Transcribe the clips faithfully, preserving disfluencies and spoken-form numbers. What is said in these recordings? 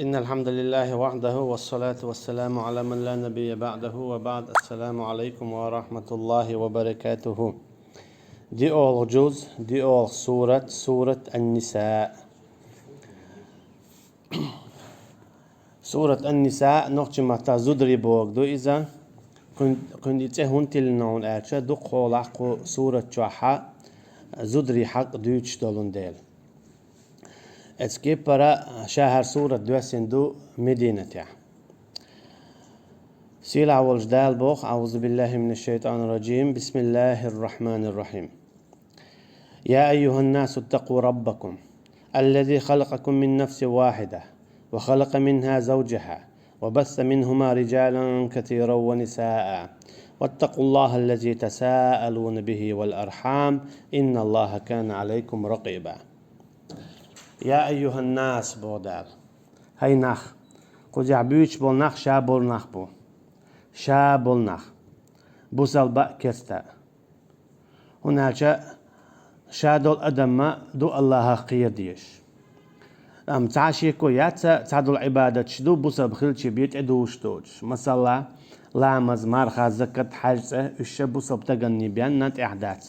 إن الحمد لله وحده والصلاة والسلام على من لا نبي بعده وبعد. السلام عليكم ورحمة الله وبركاته. ДиъолгӀа жуз, диъолгӀа сурат, сурат Ан-Ниса. Сурат Ан-Ниса нохчийн маттахь зударий бохург ду иза. Кхуьн, кхуьнан и цӀе хӀунда тиллина хьуна аьлча, дукхахьолахь кху сурат чохь зударийн хьакъ дуьйцуш долун дела. Эцу кепара ша хӀара сурат доьссина ду Мединатехь. Сийлахь волчу Дала боху: أعوذ بالله من الشيطان الرجيم. بسم الله الرحمن الرحيم. يا أيها الناس اتقوا ربكم الذي خلقكم من نفس واحدة وخلق منها زوجها وبث منهما رجالا كثيرا ونساء واتقوا الله الذي تساءلون به والأرحام إن الله كان عليكم رقيبا. يا أيها الناس, боху Дала. ХӀай нах! Кхузахь буьйцуш болу нах ша болу нах бу. Ша болу нах. Бусалба а, керста а. ХӀунда аьлча ша долу адам ма ду Аллахах кхера дезаш. Амма цхьа шеко яц, цхьадолу Ӏибадаташ ду бусалба хилча бен тӀедужуш доцуш. Масала, ламаз, марха, закат, хьаьж цӀе, уьш ша бусалба стаганний бен тӀехь дац.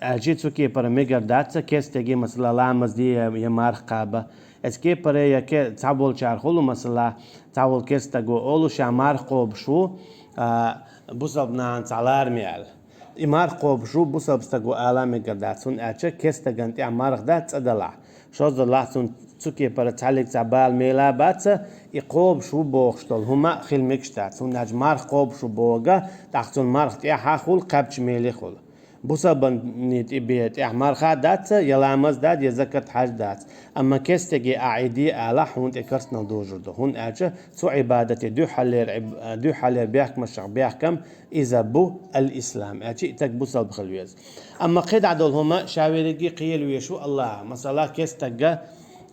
Аьлча цу кепара мегар дац, керстаге, масала, ламаз де я, я марха кхаба. Эцу кепара я ке-, цхьаболчара хуьлу, масала, цхьаволу керста стаго олу, ша марха кхобуш ву, а, бусалба нахана цхьа лараме аьлла. И марха кхобуш ву бусалба стаго ала мегар дац, хӀунда аьлча керста стагана тӀехь марха дац цӀа далахь. Шозза далахь цунна цу кепара цхьаллиг цхьа бала мела а бац, и кхобуш ву бохуш долу хӀума а хила мегаш дац, хӀунда аьлча марха кхобуш ву бохург, тӀаккха цунна марха тӀехь а хуьлу, кхаьбча меле а хуьлу. Бусалбанний тӀе бен тӀехь марха а дац, я ламаз дац, я закат, хьаьж дац. Амма керстаге ахь и де алахь, хьуна тӀе керстанал дужур ду. ХӀунда аьлча цу Ӏибадате дуьххьарлера Ӏиб-, дуьххьарлера бехкамашах бехкам иза бу ал-ислам. Аьлча и стаг бусалба хила веза. Амма кхидӀа долу хӀума ша верриге кхера везаш ву Аллахах. Масала, керста стаг,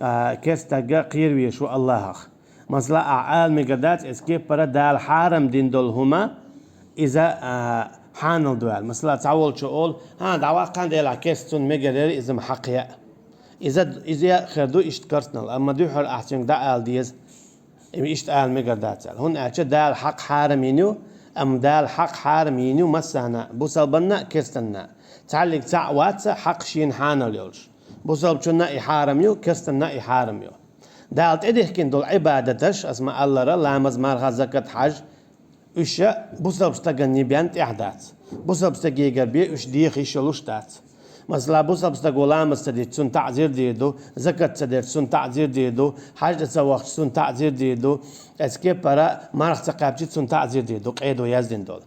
а, керста стаг кхера везаш ву Аллахах. Масала, ахь ала мегар дац, эцу кепара Дала хьарам дина долу хӀума, иза, а, хьанал ду аьлла. Масала, цхьаволчо олу: «ХӀан, дӀаваккхана делахь керста, цунна мегар яра иза ма хьакха яа». Иза, иза хир ду иштта керстанал, амма дуьххьара ахь цуьнга дӀа ала деза, и иштта ала мегар дац аьлла. ХӀунда аьлча Дала хьакъ хьарам йина ю, амма Дала хьакъ хьарам йина ю массарна а, бусалбанна а, керстанна а. Цхьаллиг цхьаъ вац хьакъ шена хьанал йолуш. Бусалбачунна а и хьарам ю, керстанна а и хьарам ю. Дала тӀедихкина долу Ӏибадаташ, аса ма-аллара, ламаз, марха, закат, хьаьж, уьш ша бусалба стаганний бен тӀехь дац. Бусалба стагегара бен уьш деха йиш йолуш дац. Масала, бусалба стаго ламаз ца дича, цунна таӀзир дийр ду, закат ца дича, цунна таӀзир дийр ду, хьаьж тӀе ца вахча, цунна таӀзир дийр ду, эцу кепара марха ца кхаьбча, цунна таӀзир дийр ду, къедо яздина долу.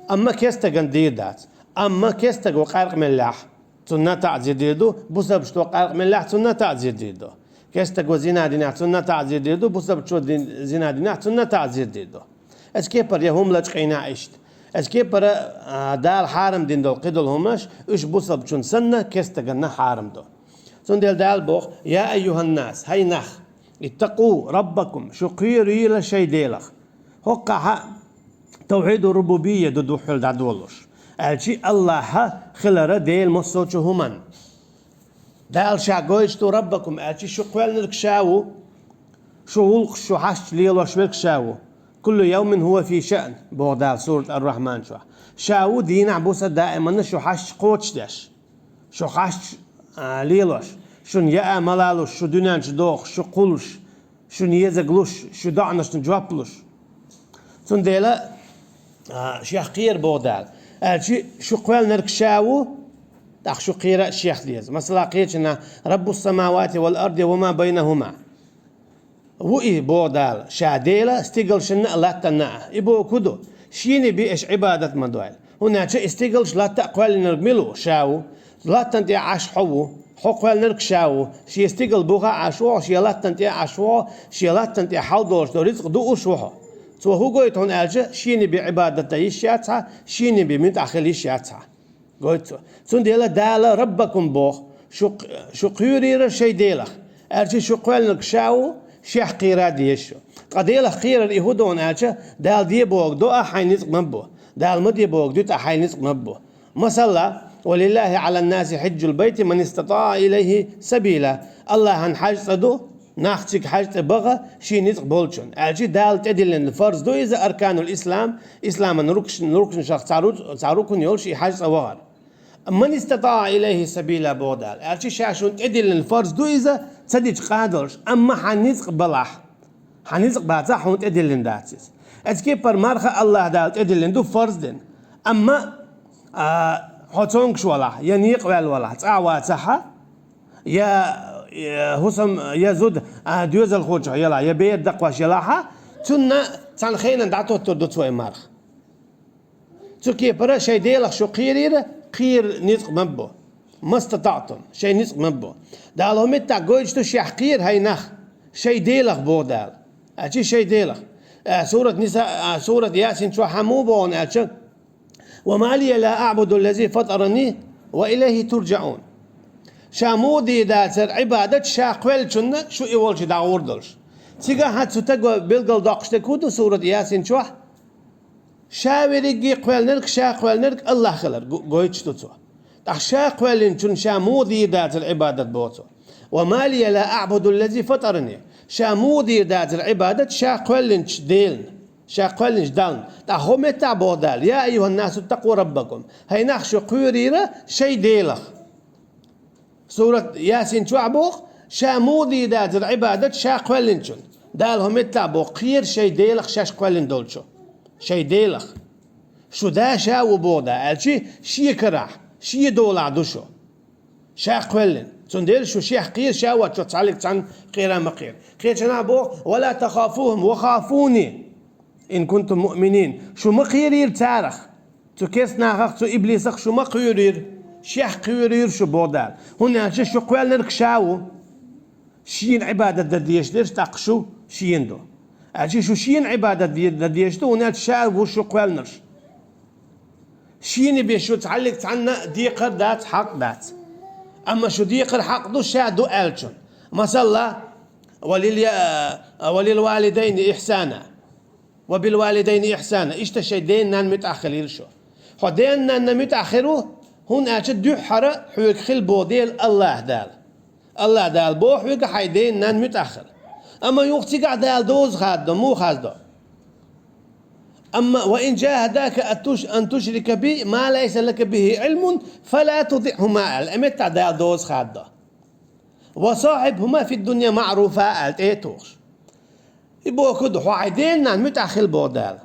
Амма керста стагана дийр дац. Амма керста стаго къаьркъа меллехь, цунна таӀзир дийр ду, бусалбачо къаьркъа меллехь, цунна таӀзир дийр ду. Керста стаго зина динехь, цунна таӀзир дийр ду, бусалбачо дин-, зина динехь, цунна таӀзир дийр ду. Эцу кепара я хӀума лачкъийна иштта. Эцу кепара, а, Дала хьарам дина долу кхидолу хӀуманаш, уьш бусалбачунна санна, керста стаганна хьарам ду. Цундела Дала боху: «Я айюханнас, хӀай нах, иттакъу раббакум, шу кхерийла шайн Делах». ХӀокхахь тавхьиду рубубийя ду дуьххьал дӀадолуш. Аьлчи Аллахь хилара Дела массо а чу хӀуманна. Дала ша гойтуш ду раббакум, аьлчи шу кхоьллинарг ша ву, шу гӀуллакхаш, шу хьашташ лелош верг ша ву. «Куллу явмин хӀува фи шаън», боху Дала сурат Ар-Рахьман чохь. Ша ву дийнахь, буса, даиманна шу хьашташ кхочушдеш. Шу хьашташ, а, лелош, шуна яа ма лалуш, шу дуьнен чу дохуш, шу кхуллуш, шуна езаг луш, шу доӀанашна жоп луш. Цундела, а, шех кхера боху Дала. Аьлчи шу кхоьллинарг ша ву, тӀаккха шу кхера а шех деза. Масала, кхечанхьа: «Раббус-самавати вал арди ва ма байнахума». Ву и, боху Дала, ша Дела стигалшна а, латтанна а. И бохург хӀун ду? Шена бен аша Ӏибадат ма дойла. ХӀунда аьлча и стигалш, латта а кхоьллинарг мила ву? Ша ву. Латтана тӀехь Ӏаш хьо ву. Хьо кхоьллинарг ша ву. Шен стигал буха Ӏаш ву хьо, шен латтана тӀехь Ӏаш ву хьо, шен латтана тӀехь хьалдолуш долу рицкъ дууш ву хьо. Цо хӀун гойту хьуна аьлча, шена бен Ӏибадат дан йиш яц хьан, шена бен муьтӀахь хила йиш яц хьан. Гойту цо. Цундела Дала раббакум боху, шу, шу кхоьрийла шайн Делах. Аьлчи шу кхоьллинарг ша ву, шех кхера а деза шу. Ткъа Делах кхерар и хӀун ду аьлча, Дала де бохург до ахь, хьайн ницкъ ма бу. Дала ма де бохург дуьту ахь, хьайн ницкъ ма бу. Масала: «Ва лиллахи Ӏалан-наси хьиджжул байти ман истатаӀа илайхи сабила». Аллахьан хьаьж цӀа ду, Нах цига хьаж цӀа баха ший ницкъ болчун. Аьлча Дала тӀедиллина фарз ду иза, арканул ислам, исламан рукш-, рукнашах цхьа ру-, цхьа рукн йолуш и хьаж цӀа вахар. «Ман истатаа илайхи сабила», боху Дала. Аьлча ша шуна тӀедиллина фарз ду иза, ца дича къадалуш, амма хьан ницкъ балахь. Хьан ницкъ бацахь, хьуна тӀедиллина дац иза. Эцу кепара марха Аллаха Дала тӀедиллина ду фарз дина. Амма, а, хьо цомгуш валахь, я некъа ваьлла валахь, цӀа а вацахьа, я, я хӀусам, я зуда, а, доьзалхочух елахь, я бер дакхош елахьа, цунна цхьана хенан дӀатоттур ду цо и марха. Цу кепара шайн Делах шу кхерийра, кхера ницкъ ма бу. «Мастатаътум», шайн ницкъ ма бу. Дала хӀу меттахь гойтуш ду шех кхера хьайн нах, шайн Делах боху Дала. Аьлча шайн Делах. А, сурат Ниса, а, сурат Ясин чохь хьан муха боху аьлча: «Ва ма лия ла аъбуду лази фатарани ва илайхи турджаун». Ша муха дийр дацара Ӏибадат ша кхоьллинчунна, шу и волчу дӀагӀур долуш. Цигахь цу таго билгал доккхуш дерг хӀун ду сурат Ясин чохь? Ша верриге кхоьллинарг, ша кхоьллинарг Аллах хилар го-, гойтуш ду цо. ТӀаккха ша кхоьллинчун ша муха дийр дацара Ӏибадат боху цо. «Ва ма лия ла аъбуду лази фатарани». Ша муха дийр дацара Ӏибадат ша кхоьллинчу Делан, ша кхоьллинчу Дална. ТӀаккха хӀу меттахь боху Дала: «Я айюханнасу ттакъу раббакум». Хьайн нах шу кхоьрийра шайн Делах. Сурат Ясин чохь боху, ша муха дийр дацара Ӏибадат ша кхоьллинчун. Дала хӀу меттахь боху, кхера шайн Делах шаьш кхоьллина долчу. Шайн Делах. Шу да ша ву боху Дала, аьлча шен карахь, шен долахь ду шу. Ша кхоьллина. Цундела шу шех кхера ша воцчу цхьаллиг цхьанна кхера ма кхера. Кхечанхьа боху: «Ва ла тахафухум ва хафуни». «Ин кунтум муъминин». Шу ма кхерийра царах. Цу керста нахах, цу иблисах шу ма кхоьрийра. Шех кхоьрийра шу боху Дала. ХӀунда аьлча шу кхоьллинарг ша ву. Шена Ӏибадат дан дезаш дерш тӀаккха шу шена ду. Аьлча шу шена Ӏибадат де-, дан дезаш ду, хӀунда аьлча ша ву шу кхоьллинарш. Шена бен шу цхьаллиг цхьанна декхар дац, хьакъ дац. Амма шу декхар хьакъ ду, ша ду аьллачун. Масала, «Ва лил я-, ва лил валидайни ихсана». «Ва бил валидайни ихсана». Иштта шайн ден-нанна муьтӀахь хилийла шу. Хьо ден-нанна муьтӀахь хир ву, хӀунда аьлча дуьххьара хьоьга хилла боху Дела Аллаха Дала. Аллаха Дала боху хьоьга хьайн ден-нанна муьтӀахь хила. Амма юха цигахь Дала доза хаддо, муха хаддо? Амма: «Ва ин джахадака ан туш-, ан тушрика би ма лайса лака бихи илмун, фала тутиъхума», аьлла, и меттахь Дала доза хаддо. «Ва сахьибхума фид дунья маъруфа», аьлла, тӀе а тухуш. И боху ду, хьо хьайн ден-нанна муьтӀахь хила боху Дала.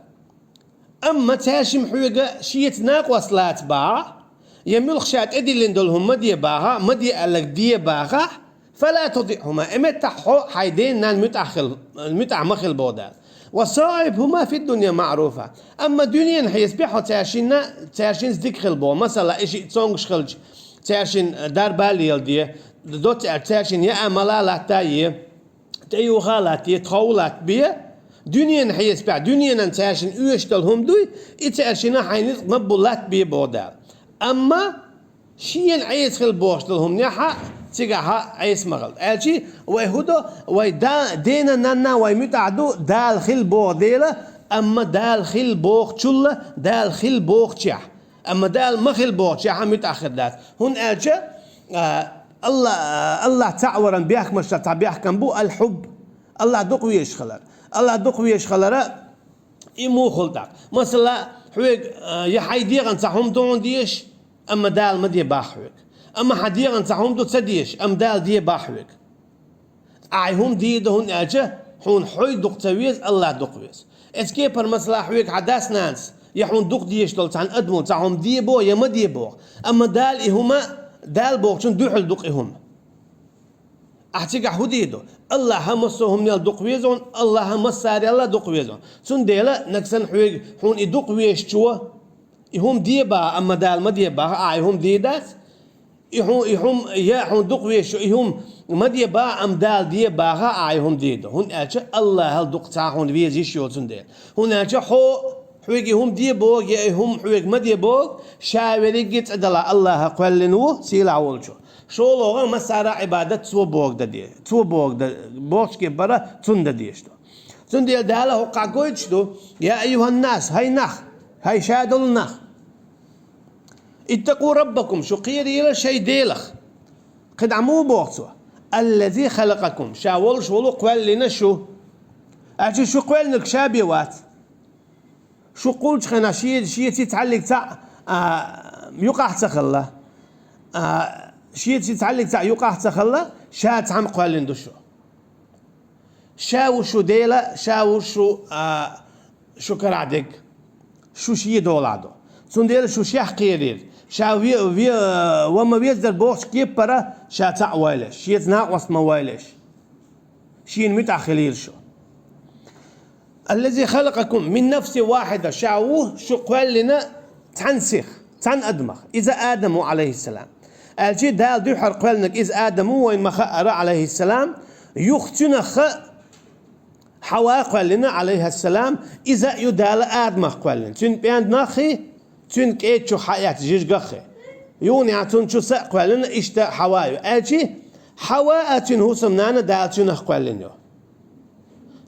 Амма цаьршимма хьоьга шеца накъост лаца бахахь, я муьлхха ша тӀедиллина долу хӀума ма де бахахь, ма де аьлларг де бахахь, «фала тутиъхума», и меттахь хьо хьайн ден-нанна муьтӀахь хила, муьтӀахь ма хила боху Дала. «Ва сахьибхума фид дунья маъруфа». Амма дуьненан хьесапехь хьо цаьршинна, цаьршинца дика хила боху. Масала, и шиъ цомгуш хилча, цаьршинна дарба а леладе, доцца аьлча, цаьршинна яа мала а латта е, тӀеюха а латта е, тхов а латта бе, дуьненан хьесапехь, дуьненан цаьршинна оьшуш долу хӀума дуй, и цаьршинна хьайн ницкъ ма бу, латта бе боху Дала. Амма шена Ӏеса хила бохуш долу хӀуманехь цигахь Ӏеса ма хила. Аьлча вай хӀун до, вай да-, дена-нанна вай муьтӀахь ду, Дала хила боху дела, амма Дала хила бохучул а, Дала хила бохучехь. Амма Дала ма хила бохучехь а муьтӀахь хир дац. ХӀунда аьлча, а, Алла-, Аллах цхьаъ варан бехкамашца цхьа бехкам бу аль-хьубб. Аллах дукха везаш хилар. Аллах дукха везаш хилара и муха хуьлу тӀаккха. Масала, хьоьга, а, я хьайн дегӀан цхьа хӀума ду хьуна дезаш, амма Дала ма де бахахь хьоьга. Амма хьан дегӀан цхьа хӀума ду ца дезаш, амма Дала де бахахь хьоьга. Ахь и хӀума дийр ду, хӀунда аьлча хьуна хьо дукха ца веза, Аллах дукха веза. Эцу кепара, масала, хьоьга хьан дас-нанас я хьуна дукха дезаш долу цхьана адамо цхьа хӀума де боху, я ма де боху. Амма Дала и хӀума, Дала бохучун дуьхьал дукха и хӀума. Ахь цигахь хӀун дийр ду? Аллаха массо а хӀуманел дукха веза хьуна, Аллаха массарел а дукха веза хьуна. Цундела нагахь санна хьоьга, хьуна и дукха везачо и хӀума де баха, амма Дала ма де баха, ахь и хӀума дийр дац. И хӀу-, и хӀума, я хьуна дукха везачо и хӀума ма де баха, амма Дала де баха, ахь и хӀума дийр ду. ХӀунда аьлча Аллахал дукха цхьа хьуна веза йиш йоцун дела. ХӀунда аьлча хьо, хьоьга и хӀума де боху, я и хӀума хьоьга ма де боху, ша верриге цӀа далахь Аллаха кхоьллина ву, сийлахь волчо. ШолгӀа массара а Ӏибадат цо бохург дан де, цо бохург дан, бохучу кепара цунна дан дезаш ду. Цундела Дала хӀокхахь гойтуш ду: «Я айюханнас, хӀай нах, хӀай ша долу нах! Иттакъу раббакум, шу кхерийла шайн Делах». КхидӀа муха боху цо? الذي خلقكم, ша волуш волу кхоьллина шу. Аьлча шу кхоьллинарг ша бен вац. Шу кхуллучу хенахь ше-, шеца цхьаьллиг цхьаъ, а, юкъахь ца хилла. А, шеца цхьаьллиг цхьаъ юкъахь ца хилла, ша цхьаьна кхоьллина ду шу. Ша ву шу Дела, ша ву шу, а, шу карахь дерг. Шу шен долахь ду. Цундела шу шех кхерийра. Ша ве-, ве-, ва ма везара бохучу кепара ша цхьаъ вайл аш. Шеца накъост ма вайл аш. Шена муьтӀахь хилийра шу. الذي خلقكم من نفس واحدة, ша ву шу кхоьллина цхьана сих, цхьана адамах. Иза Адам ву, عليه السلام. Аьлча Дала дуьххьара кхоьллинарг иза Адам ву, вайна ма хаъара, عليه السلام. Юха цуьнах а Хьава кхоьллина, عليه السلام, иза а ю Дала Адамах кхоьллина. Цуьнан пӀенданаххий, цуьнан кӀеда чу хьаэцна жижигаххий. Юханехь цунна чу са а кхоьллина, иштта Хьава ю. Аьлча Хьава а цуьнан хӀусамнана Дала цуьнах кхоьллина ю.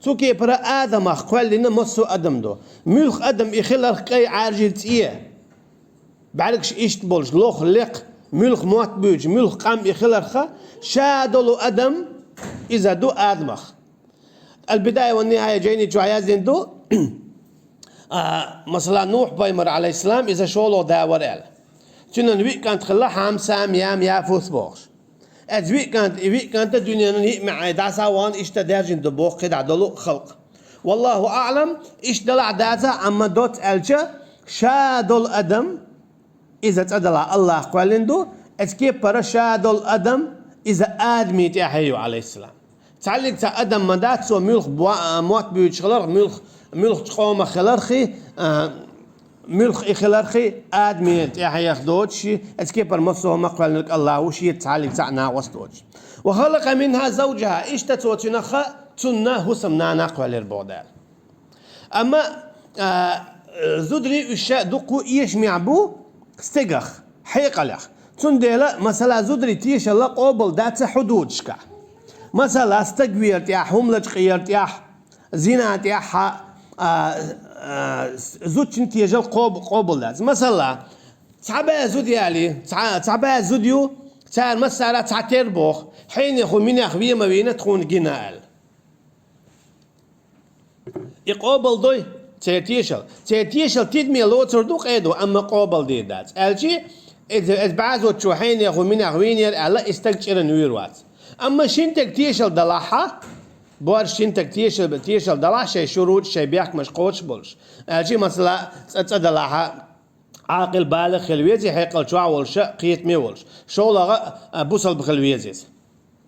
Цу кепара Адамах кхоьллина массо а адам ду. Муьлхха адам и хиларх кӀай Ӏаьржира цӀе. БӀаьргаш иштта болуш, лоха, лекха, муьлхха мотт буьйцуш, муьлхха къам и хиларха, ша долу адам иза ду Адамах. Ал-Бидая ва Нихая жайни чохь яздина ду, а, масала, Нухь пайхамар, عليه السلام, иза шолгӀа да вара аьлла. Цуьнан виъ кӀант хилла, Хьам, Сам, Ям, Яфус бохуш. Эцу виъ кӀант, и виъ кӀанта дуьненан йиъ маьӀӀе дӀасавахана иштта даьржина ду боху кхидӀа долу халкъ. Валлаху аълам, иштта далахь дацахь, амма доцца аьлча, ша долу адам, иза цӀа далахь Аллах кхоьллина ду, эцу кепара ша долу адам, иза Адаме тӀаьхье ю, عليه السلام. Цхьаьллиг цхьа адам ма дац, цо муьлхха бо-, а, мотт буьйцуш хиларх, муьлхха, муьлххачу къомах хилархий, а, муьлхха и хилархий, Адаме тӀаьхьех доцуш, эцу кепара массо а хӀума кхоьллинарг Аллах ву, шеца цхьаьллиг цхьаъ накъост доцуш. وخلق منها زوجها, иштта цо цуьнах а, цунна хӀусамнана кхоьллира боху Дала. Амма, а, зударий уьш ша дуккха эшамехь бу стегах, хьекъалех. Цундела, масала, зударий тешалла къобал дац хьудудашкахь. Масала, стаг вер тӀехь, хӀума лачкъаяр тӀехь, зина тӀехь, а, а, зудчун тешал къоб-, къобал дац. Масала, цхьа бӀе зуда яли, цхьа, цхьа бӀе зуда ю, цара массара цхьа тера боху, хьенехо минех вен ма вийна тхуна гина аьлла. И къобал дой, церан тешал. Церан тешал тидаме лоцур ду къедо, амма къобал дийр дац. Аьлчи, иза, иза бӀе зудчо хьенехо минех вийнера аьлла, и стаг чӀиран вуьйр вац. Амма шин стаг тешал далахьа, боьрша шин стаг тешал, тешал далахь, шайн шуруташ, шайн бехкамаш кхочуш болуш. Аьлчи, масала, цӀа, цӀа далахьа, Ӏакъил балигӀ хила веза, хьекъал чохь волуша, кхетаме волуш. ШолгӀа, а, бусалба хила веза иза.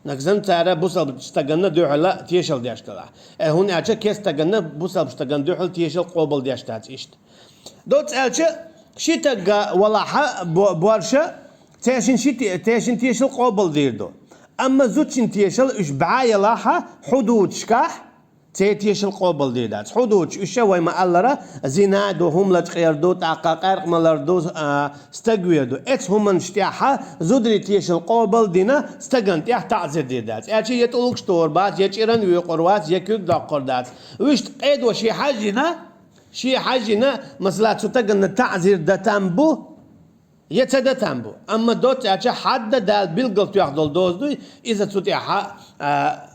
Нагахь санна цара бусалба стаганна дуьхьала тешал деш далахь. Э, хӀунда аьлча кест стаганна бусалба стаганна дуьхьала тешал къобал деш дац иштта. Доцца аьлча, ши стаг валахьа бо-, боьрша, церан ши те-, церан шин тешал къобал дийр ду. Амма зудчун тешал уьш бӀе ялахьа хьудудашкахь, церан тешал къобал дийр дац. Хьудудаш уьш ша вай ма-аллара, зина ду, хӀума лачкъаяр ду, тӀаккха къаьркъа малар ду, а, стаг вер ду. Эцу хӀуманаш тӀехьа зударий тешал къобал дина, стагана тӀехь таӀзир дийр дац. Аьлча я тӀулгаш тохур бац, я чӀиран вуьйкъур вац, я куьг доккхур дац. Вуьшта къедо шен хьаьжжина, шен хьаьжжина, масала, цу стаганна таӀзир дан там бу, я ца дан там бу. Амма доцца аьлча хьадда Дала билггал тоьхна долу доза дуй, иза цу тӀехьа, а,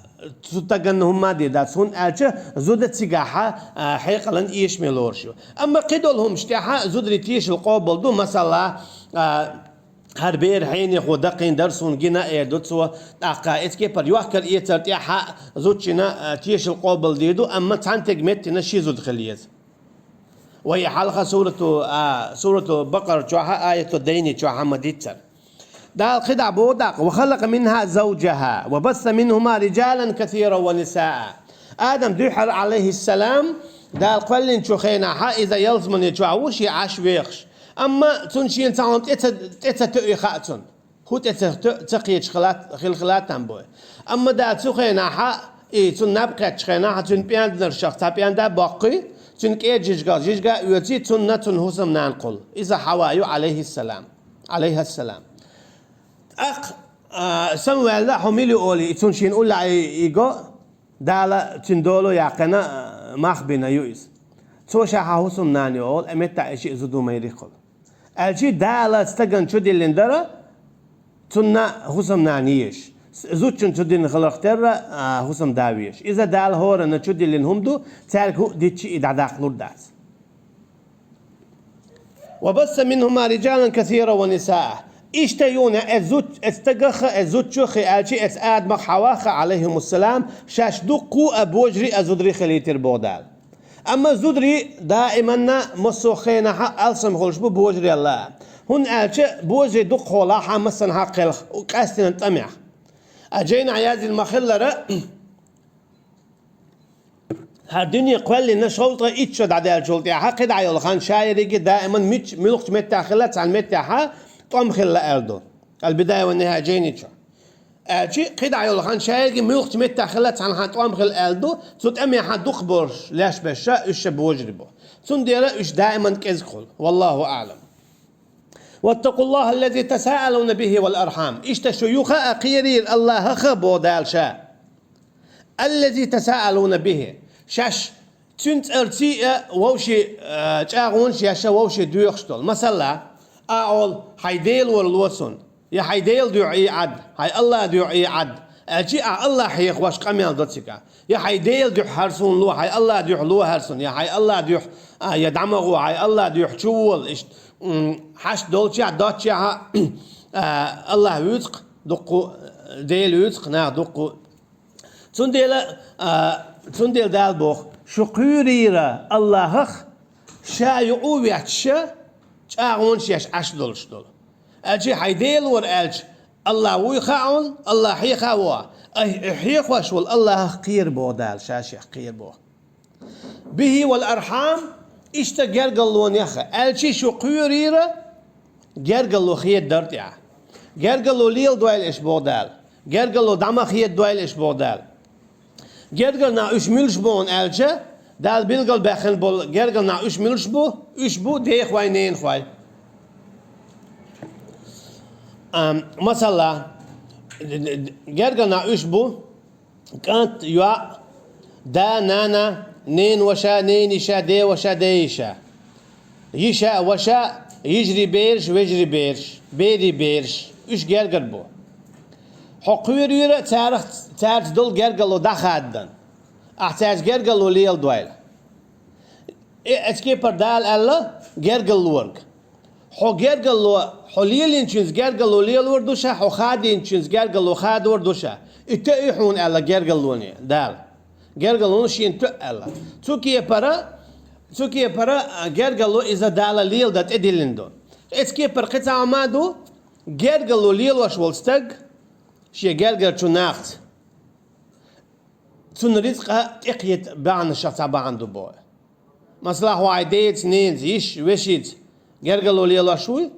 цу стаганна хӀумма а дийр дац, хӀунда аьлча зуда цигахьа, а, хьекъалан эшаме лоруш ю. Амма кхидолу хӀуманаш тӀехьа зударий тешал къобал ду, масала, а, хӀара бер хьенехо даккхийна дара суна гина, эр ду цо, тӀаккха эцу кепара йохкар-эцар тӀехьа зудчунна, а, тешал къобал дийр ду, амма цхьана стеган меттана ши зуда хила еза. Вай хьалха сурату, а, сурату Бакъара чохьа, аяту дайни чохьа ма диццара. Дала кхидӀа боху тӀаккха: «وخلق منها زوجها وبث منهما رجالا كثيرا ونساء». Адам дуьххьара, عليه السلام, Дала кхоьллинчу хенахьа иза ялсамане чохь ву шен Ӏаш вехаш. Амма цунна шена цхьа хӀума тӀе ца, тӀе ца тоьий хаьа цунна. ХӀун тӀе ца, ца кхеташ хила, хила, хила там бой. Амма Дала цу хенахьа, и цунна наб кхеттачу хенахьа, цуьнан пӀенданаршах цхьа пӀенда боккхий, цуьнан кӀеда жижигах жижига а оьций, цунна, цунна хӀусамнана кхуллу. Иза Хьава ю, عليه السلام. عليه السلام. ТӀаккха, а, самаваьлла, хьо мила ю олий, и цунна шена уллехь и, и го, Дала цуьнан доло яьккхина, а, мах бина ю иза. Цо ша хьан хӀусамнана ю олу, э, меттахь и шиъ зуда ма йирий кхуьлу. Аьлчи Дала стагана чу диллина дара, цунна хӀусамнана езаш. Зудчун чу дина хиларх терра, а, хӀусамда везаш. Иза Дала хӀоранна чу диллина хӀума ду, цаьрга хӀуъа диччи и дӀадаккхалур дац. وبث منهما رجالا كثيرا ونساء. Иштта юна эцу зуд-, эцу стагах а, эцу зудчух а, аьлча эцу Адамах а, Хьавах а, Ӏалайхимуссалам, шаьш дуккха а божарий а зударий хилийтира боху Дала. Амма зударий даиманна массо а хенахь а алсам хуьлуш бу божарел а. ХӀунда аьлча божарий дукха хьолахь а массанхьа а кхелха, къаьстина тӀамехь. А жайнахь яздина ма-хиллара, хӀара дуьне кхоьллина шовзткъе итт шо дӀадаьллачул тӀаьхьа кхидӀа йолу хан ша ерриге даиман мича, муьлххачу меттехь хилла цхьана меттехь тӀом хилла аьлла ду. Ал-Бидая ва Нихая жайни чу. Аьлча, кхидӀа йолу хан ша ерриге муьлххачу меттехь хилла цхьана хан тӀом хилла аьлла ду, цу тӀамехь дукхахболуш леш беш ша, уьш ша божарий бу. Цундела уьш даиман кӀезиг хуьлу. Валлаху аӀлам. واتقوا الله الذي تساءلون به والأرحام. Иштта шу юха а кхерийра Аллахах а боху Дала ша. الذي تساءلون به. Шаьш цуьнан цӀарций а вовшийн, а, чӀагӀонаш еш а вовшийн доьхуш долу. Масала, а олу: «Хьайн Дела вара ло суна», я: «Хьайн Дела дуьхьа и Ӏад», «Хьайн Аллах дуьхьа и Ӏад», аьлча а Аллах хьехош къамел до цигахь. Я: «Хьайн Дела дуьхьа хӀара суна ло», «Хьайн Аллах дуьхьа ло хӀара суна», я: «Хьайн Аллах дуьхьа», а, я: «ДӀа ма гӀо, хьайн Аллах дуьхьа чу вола». Иштта, м, хьашт долчехь, доцчехь а, а, Аллах вуьйцу-кх, дуккха, Дела вуьйцу-кх, нах дуккха. Цундела, а, цундела Дала боху: «Шу кхоьрийра Аллахах, ша юкъа а ветташ, чӀагӀонаш еш Ӏаш долуш долу». Аьлча, хьайн Дела вара аьлча, Аллах вуй хаьа хьуна, Аллах хьехо а ву. Ай, хьехош волу Аллахах кхера боху Дала, ша шех кхера боху. «Бихи вал архьам», иштта гергарлонех а. Аьлча шу кхоьрийра гергарло хедадар тӀехь. Гергарло леладойла аш боху Дала. Гергарло дӀа ма хедадойла аш боху Дала. Гергара нах уьш муьлш бу аьлча, Дала билгалбаьккхина болу гергара нах уьш муьлш бу? Уьш бу дехой, ненахой. Ам, масала, гергара нах уьш бу: кӀант, йоӀ, да, нана, ненан ваша, ненан йиша, ден ваша, ден йиша, йиша, ваша, йижарий бераш, вежарий бераш, берийн бераш. Уьш гергара бу. Хьо кхоьрийра царах, цаьрца долу гергарло дӀахаддан. Ахь цаьрца гергарло леладойла. Э, эцу кепара Дала аьлла гергарлорг. Хьо гергарло, хьо лелийначуьнца гергарло лелор ду ша, хьо хадийначуьнца гергарло хадор ду ша. И тоьу хьуна аьлла гергарлоне Дала. Гергарлоно шена тоьу аьлла. Цу кепара, цу кепара, а, гергарло иза Дала леладан тӀедиллина ду. Эцу кепара кхин цхьа хӀума ду, гергарло лелош волу стаг, шен гергарчу нахаца. Цунна рицкъа тӀекхета бахьанашах цхьа бахьана ду боху. Масала, хьо хьайн деца, ненаца, йиша, вешица гергарло лелош вуй,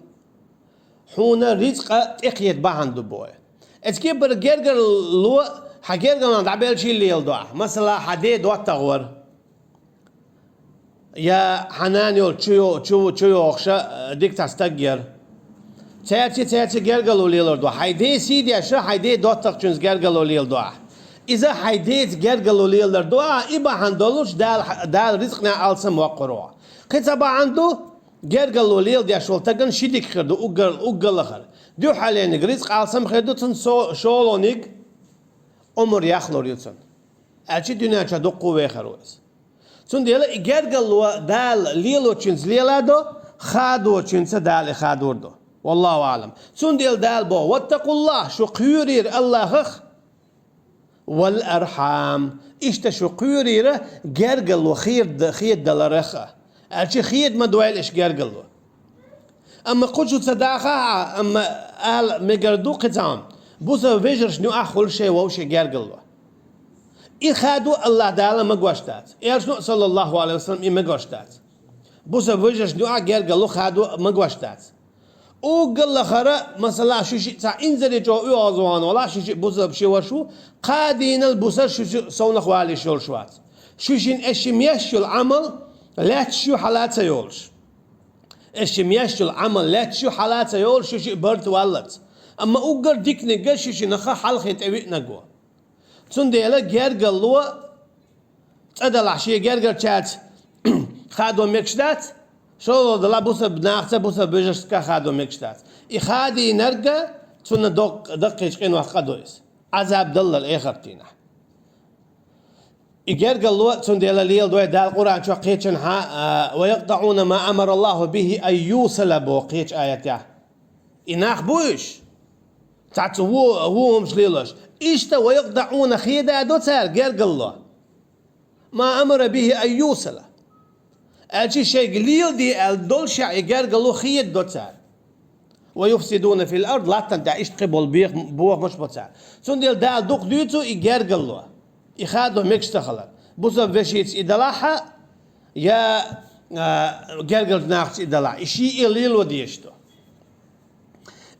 хьуна рицкъа тӀекхета бахьана ду боху. Эцу кепара гергарло хьан гергарлонах дӀабелчий леладо ахь. Масала, хьан ден доттагӀа вара. Я хьан нана йолчу чу йо-, чу, чу йохуша, э, дика цхьа стаг яра. Цаьрца, цаьрца гергарло лелор ду. Хьайн ден сий деш, хьайн ден доттагӀчуьнца гергарло лелор ду ахь. Иза хьайн деца гергарло лелор ду ахь, и бахьана долуш Дала, Дала рицкъанехь алсам воккхур ву. Кхин цхьа бахьана ду, гергарло леладеш волу стагана ши дика хир ду, уггар-, уггар лахара. Дуьххьалениг рицкъа алсам хир ду, цунна со-, шолгӀаниг омра яхлур ю цунна. Аьлча дуьнен чохь дуккха а вехар ву иза. Цундела и гергарло Дала лелочуьнца леладо, хадочуьнца Дала и хадор ду. Валлаху аълам. Цундела Дала боху: «Ваттакъуллах», шу кхоьрийра Аллахах, «вал архьам». Иштта шу кхоьрийра гергарло хеда-, хедадаларах а. Аьлча хеда ма дойла аш гергарло. Амма кху чу ца дахахь а, амма ала мегар ду кхин цхьа хӀума. Бусалба вежаршна юкъахь хуьлу шайн вовшийн гергарло. И хадо Аллах Дала магош дац. Элчано, саллаллаху алейхи ва саллям, и магош дац. Бусалба вежаршна юкъахь гергарло хадо магош дац. Уггар лахара, масала, шу шиъ цхьа инзаре чӀогӀа оьгӀазвахана валахь, шу шиъ бусалба ши ваша ву, кхаа дийнал бусалба шу шиъ совнах валийш йолуш вац. Шу шина эшши меш йолу Ӏамал лаьтташ ю хьала а ца йолуш. Эшши меш йолу Ӏамал лаьтташ ю хьала а ца йолуш, шу шиъ барта валлалц. Амма уггар диканиг шу шинах хьалхе тӀевиънарг ву. Цундела гергарло цӀа далахь шен гергарчаьрца хадо мегаш дац, шолгӀа далахь бусалба нахаца, бусалба вежаршка хадо мегаш дац. И хадийнарг цунна доккха, даккхийчу къинойх къа ду иза. Ӏазаб даллал эхартийнахь. И гергарло цундела леладой Дала Къуръан чохь кхечанхьа, а, «ويقطعون ما أمر الله به أن يوصل» боху кхечу аятехь. И нах бу уьш? Цхьацца ву-, ву хӀумаш лелош. Иштта «ويقطعون» хедадо цара гергарло. «ما أمر به أن يوصل». Аьлча шайга леладе аьлла доллушехь и гергарло хедадо цара. «ويفسدون في الأرض», латтана тӀехь иштта кхин болу бех-, бохамаш бо цара. Цундела Дала дукха дуьйцу и гергарло. И хадо мегаш ца хилар. Бусалба вешица и далахьа, я, а, гергарлачу нахаца и далахь. И шиъ а лело дезаш ду.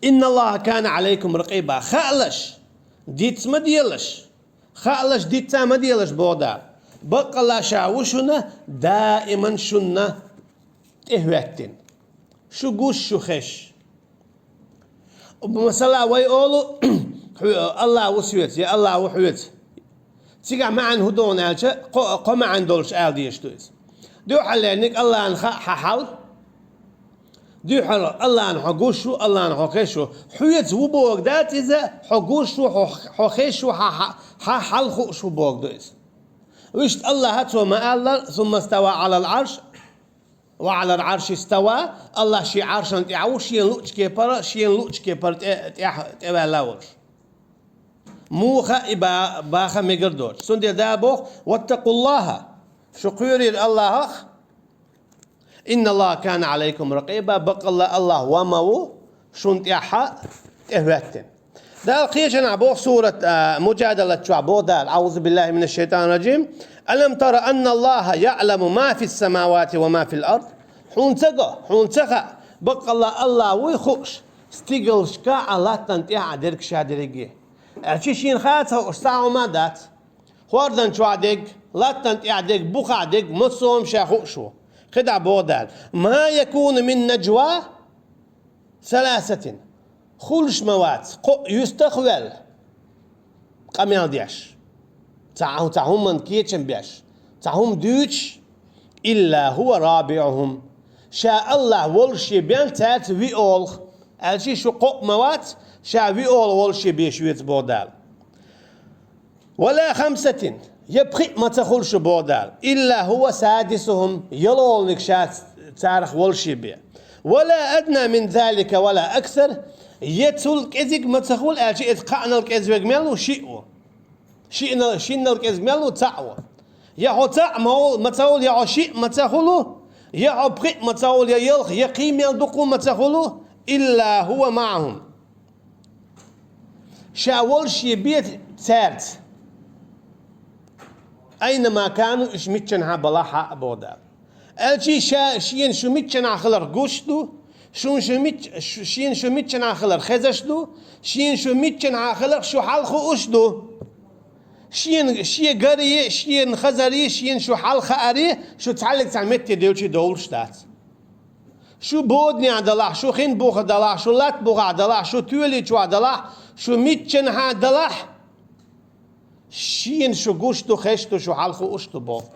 «إن الله كان عليكم رقيبا». Хаалаш, диц ма делаш. Хаалаш, диц а ма делаш, боху Дала. Баккъалла ша ву шуна, даиман шуна тӀехӀоьттина. Шу гуш, шу хезаш. Масала, вай олу, хьо-, Аллах ву соьца, я Аллах ву хьоьца. Цигахь маьӀна хӀун ду аьлча, кхо, кхо маьӀна долуш ала дезаш ду иза. Дуьххьарлерниг Аллахьна хаьа хьан хьал. Дуьххьара Аллахьна хьо гуш ву, Аллахьна хьо хезаш ву. Хьоьца ву бохург дац иза, хьо гуш ву, хьо, хьо хезаш ву, хьан, хьан, хьан хьал хууш ву бохург ду иза. Вуьшта Аллахьа цо ма аьлла: «ثم استوى على العرش». «وعلى العرش استوى», Аллах шен Ӏаршана тӀехь ву, шена луъучу кепара, шена луъучу кепара тӀе-, тӀехь-, тӀеваьлла волуш. Муха и ба-, баха мегар доцуш. Цундела Дала боху: «واتقوا الله», шу кхоьрийла Аллахах, «إن الله كان عليكم رقيبا», баккъалла Аллах ван ма ву, шуна тӀехьа тӀехӀоьттина. Дала кхечанхьа боху сурат, а, Муджадалат чохь боху Дала: «أعوذ بالله من الشيطان الرجيم. ألم تر أن الله يعلم ما في السماوات وما في الأرض». Хьуна ца го, хьуна ца хаьа, баккъалла Аллах вуй хууш, стигалшка а, латтана тӀехь а дерг ша дерриге. Аьлча шена хаа ца хууш цхьа хӀума дац. ХӀордан чохь дерг, латтана тӀехь дерг, бухахь дерг, массо а хӀума ша хууш ву. КхидӀа боху Дала: «ما يكون من نجوى ثلاثة». Хуьлуш ма вац, кхоъ юьстах а ваьлла, къамел деш, цхьа, цхьа хӀуманна кечам беш, цхьа хӀума дуьйцуш, «إلا هو رابعهم». Ша Аллах волуш бен цаьрца виъ олу, аьлча шу кхоъ ма вац, ша виъ олу волуш бен шуьца боху Дала. «ولا خمسة», я пхиъ ма ца хуьлу шу боху Дала, «إلا هو سادسهم», ялхолгӀаниг ша царах волуш бен. «ولا أدنى من ذلك ولا أكثر», я цул кӀезиг ма ца хуьлу, аьлча иза кхаънал кӀезиг мел ву, шиъ ву. Шиънал, шиннал кӀезиг мел ву, цхьаъ ву. Я хьо цхьаъ ма ву, ма ца хуьлу, я хьо шиъ ма ца хуьлу, я хьо пхиъ ма ца хуьлу, я ялх, я кхин мел дукха ма ца хуьлу, «إلا هو معهم». Ша волуш бен цаьрца. «أينما كانوا», уьш миччанхьа балахь а, боху Дала. Аьлча ша, шена шу миччанхьа хиларх гуш ду, шуна шу мич-, шу-, шена шу миччанхьа хиларх хезаш ду, шена шу миччанхьа хиларх шу хьал хууш ду. Шена, шен гаре, шена хазаре, шена шу хьал хааре, шу цхьаьллиг цхьа метте девлчи довлуш дац. Шу боданехь далахь, шу хин буха далахь, шу латта бухахь далахь, шу тоьли чохь далахь, шу миччанхьа далахь, шена шу гуш ду, хезаш ду, шу хьал хууш ду боху.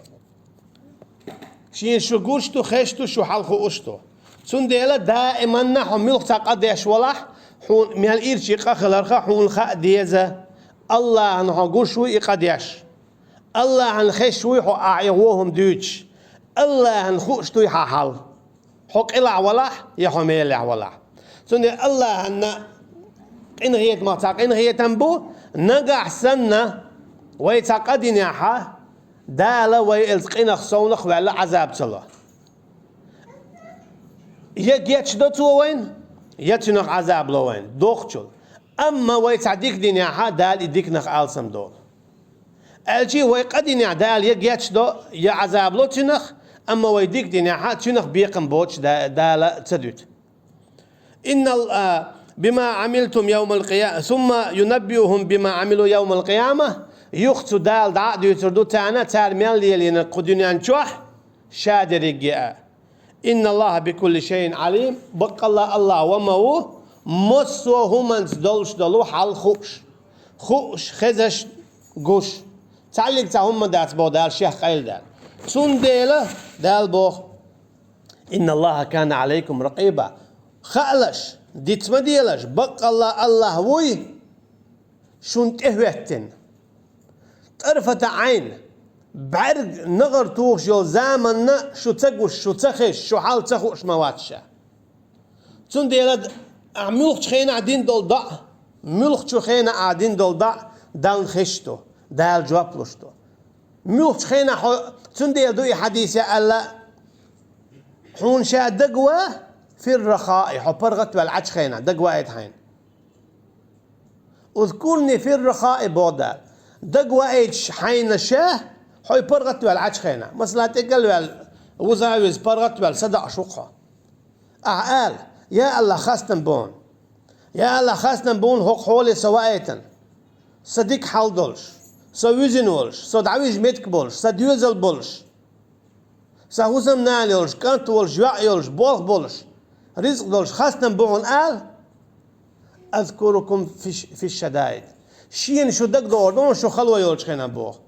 Шена шу гуш ду, хезаш ду, шу хьал хууш ду. Цундела даиманна хьо муьлхха цхьа къа деш валахь, хьуна мел ирчи къа хиларха хьуна хаа деза. Аллахьна хьо гуш вуй и къа деш. Аллахьна хезаш вуй хьо ахь и вон хӀума дуьйцуш. Аллахьна хууш дуй хьан хьал. Хьо къилахь валахь, я хьо мелехь валахь. Цундела Аллахьанна къинхетамах цхьа къинхетам бу, нагахь санна, вай цхьа къа динехьа, Дала вай элца къинах совнах ваьлла Ӏазаб ца ло. Я гечдо Цо вайна, я цуьнах Ӏазаб ло вайна, дохучул. Амма вай цхьа дика динехьа, Дала и диканах алсам долу. Аьлча вай къа динехь Дала я гечдо, я Ӏазаб ло цуьнах, амма вай дика динехьа, цуьнах бекхам боцуш Да-, Дала ца дуьту. «إن ال-, а, بما عملتم يوم القيا-، ثم ينبئهم بما عملوا يوم القيامة», юха цу Дала дӀа а дуьйцур ду царна, цара мел лелийнарг кху дуьнен чохь, ша дерриге а. «إن الله بكل شيء عليم», баккъалла Аллах ван ма ву, массо а хӀуманца долуш долу хьал хууш, хууш, хезаш, гуш. Цхьаьллиг цхьа хӀума дац боху Дала шех къайладаьлла. Цундела Дала боху: «إن الله كان عليكم رقيبا». Хаалаш, диц ма делаш, баккъалла Аллах вуй, шуна тӀехӀоьттина. ТӀарфата Ӏайн, бӀарг нагӀар тухуш йолу заманна шу ца гуш, шу ца хезаш, шу хьал ца хууш ма вац ша. Цундела ахь муьлххачу хенахь дина долу доӀа, муьлххачу хенахь ахь дина долу доӀа Далла хезаш ду, Дала жоп луш ду. Муьлххачу хенахь хьо, цундела ду и хьадис аьлла, хьуна ша дагаван фир-рахаи, хьо паргӀатваьлла Ӏачу хенахь, дагаваийта хьайна. Узкурни фир-рахаи, боху Дала. Дагаваийташ хьайна ша, хьо паргӀатваьлла Ӏачу хенахь. Масала, тӀекӀел ваьлла, вуза-виза паргӀатваьлла, садоӀуш ву-кх хьо. Ахьа ала: «Я АллахӀ, хастам бу хьуна. Я АллахӀ, хастам бу хьуна хӀокху хьоле со ваийтина. Сан дика хьал долуш, со вуьзина волуш, со дӀавижа меттиг болуш, сан доьзал болуш, сан хӀусамнана йолуш, кӀант волуш, йоӀ йолуш, болх болуш, ризкъ долуш хастам бу хьуна», ала. «Азкурукум фиш-, фиш-шадаид». Шена шу дагадогӀур ду хьуна шу хало йолчу хенахь, боху.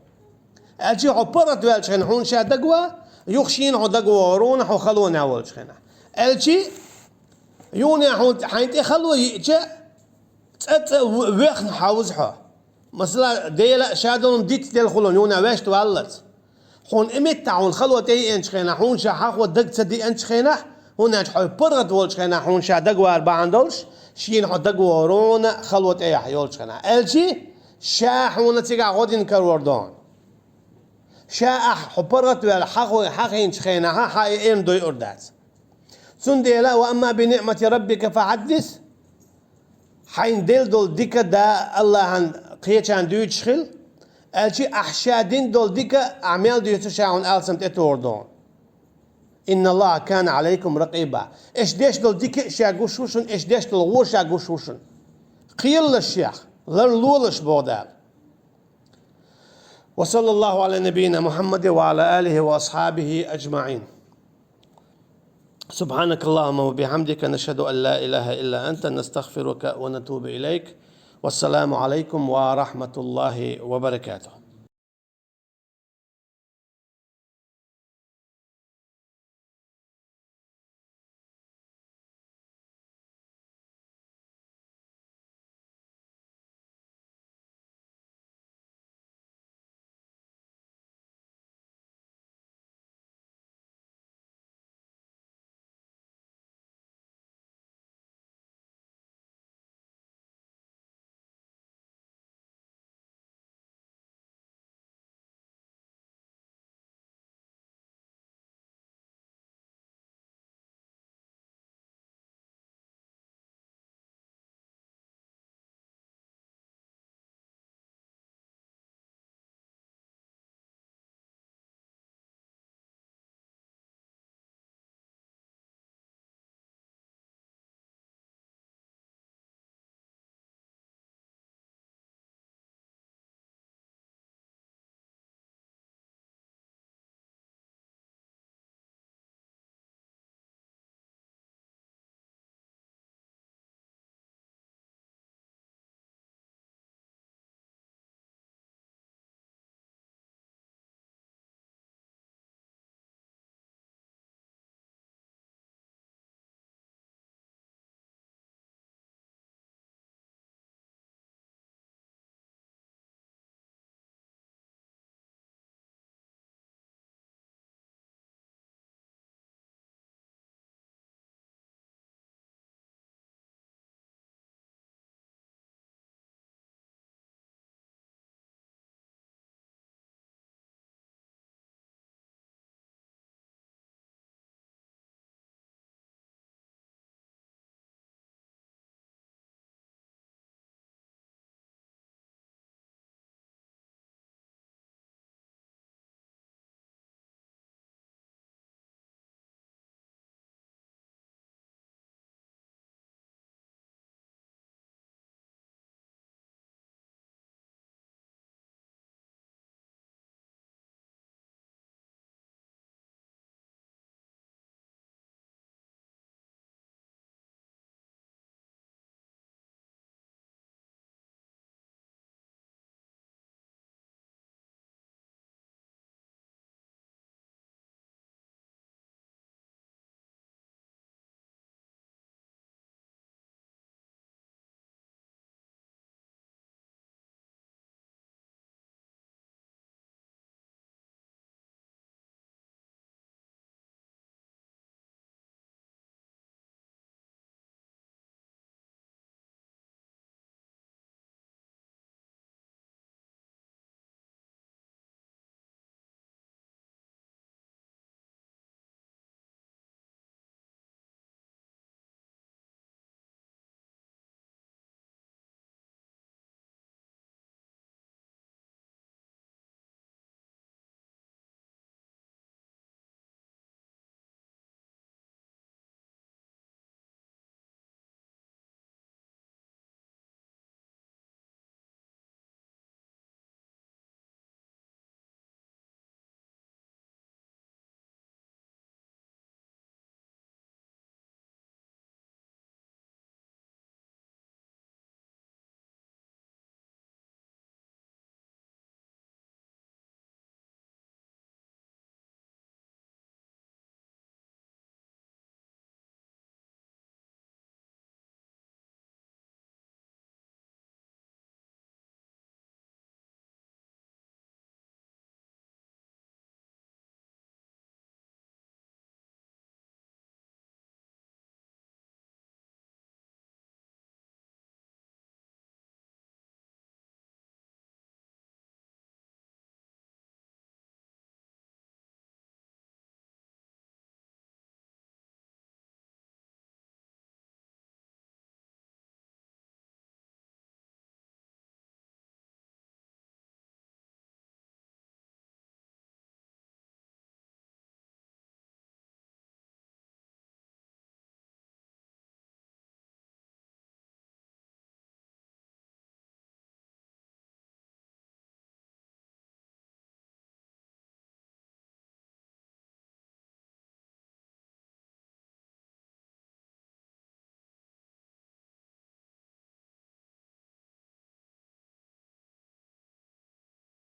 Аьлчи хьо паргӀатваьллачу хенахь хьуна ша дагаван, юха шена хьо дагавогӀур ву хьуна хьо халонехь волчу хенахь. Аьлчи юна хьуна хьайна тӀе хало йиъча, цӀа-цӀа в-, вехна хьовза хьо. Масала, Дела а ша долун диц делла хуьлу юна ваьшта валлалц. Хьуна и меттахь хьуна хало тӀееанчу хенахь, хьуна ша хьахо дага ца деанчу хенахь, хӀунда аьлча хьо паргӀат волчу хенахь хьуна ша дагавар бахьана долуш, шена хьо дагавогӀур ву хьуна хало тӀехь йолчу хенахь. Аьлчи, ша хьуна цигахь гӀо дина карор ду хьуна. Ша ахь хьо паргӀатваьлла хьахо-, хьахийначу хенахь, хьан и эм дойур дац. Цундела: «Ва амма би ниӀмати раббика фахьаддис». Хьайна делла долу дика да АллахӀан кхечарна дуьйцуш хила, аьлчи ахь ша дина долу дика ахь мел дуьйцу ша хьуна алсам тӀетухур ду хьуна. «Инна АллахӀа кана Ӏалайкум ракъиба». Аша деш долу дика а ша гуш ву шуна, аша деш долу гӀо а ша гуш ву шуна. Кхелалаш шех, ларлолаш, боху Дала. Ва саллаллаху Ӏала набийина Мухьаммадин ва Ӏала алихи ва асхьабихи аджмаӀин. سبحانك اللهم وبحمدك، نشهد أن لا إله إلا أنت، نستغفرك ونتوب إليك. والسلام عليكم ورحمة الله وبركاته.